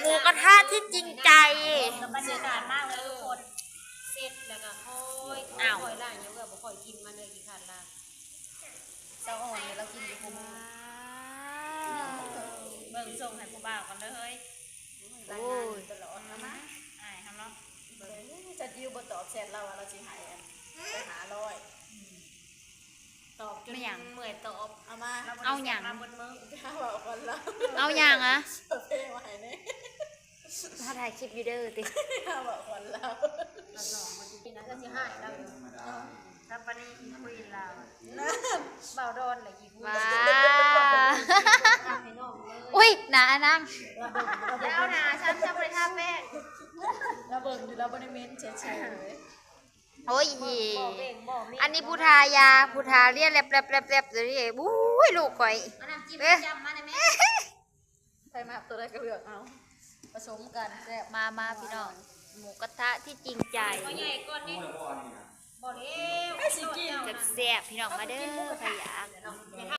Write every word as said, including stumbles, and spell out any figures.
หมูกระทะที่จริงใจ กับบรรยากาศมากเลยทุกคน เสร็จแล้วก็ค่อย อ้าว ค่อยล่างยังเอื้อบ่ค่อยกินมาเลยกี่คันละ เจ้าอ่อนเนี่ยเรากินอยู่คุม เบิ่งส่งให้ผู้บ่าวกันเลย โอ้ย ตลอดนะมา อ้ายเฮาเนาะ เบิ่งจะดิวบ่ตอบแชทเราอะ เราสิให้อันไปหาร้อย ตอบจน ไม่หยัง เมื่อยตอบ เอามา เอาหยัง มาบนมือ ถ้าบอกคนเรา เอาหยังอะ เพิ่มมาให้แน่ ถ้าถ่ายคลิปอยู่เด้อติ ถ้าบอกคนเรา เราสองคนกินนะ ก็สิให้เราอยู่ ถ้าปานนี้อีกคุยลาว นั่น เบาดอนเลยอีกคุย ว้า ทำให้น้องเลย อุ้ย หนาอันนั้น อย่าเอาหนาฉัน ฉันบ่ได้ทาแป้ง เราเบิ่งอยู่ เราบ่ได้เม้นเฉยๆ โอ้ย บ่เบ่งบ่เม้น อันนี้ผู้ทายา ผู้ทาเลียแลบแลบแลบแลบ เดี๋ยวนี้ อุ้ย ลูกข่อย เอาน้ำจิ้ม เอ้ย จำมาได้ไหม ใครมาตัวใดก็เลือกเอา ผสมกันแซ่บ มามาพี่น้อง หมูกระทะที่จริงใจ ก็ใหญ่ก่อนนี่ บ่แล้ว ไอ้สิกิน แซ่บๆ พี่น้องมาเด้อ ใครอยาก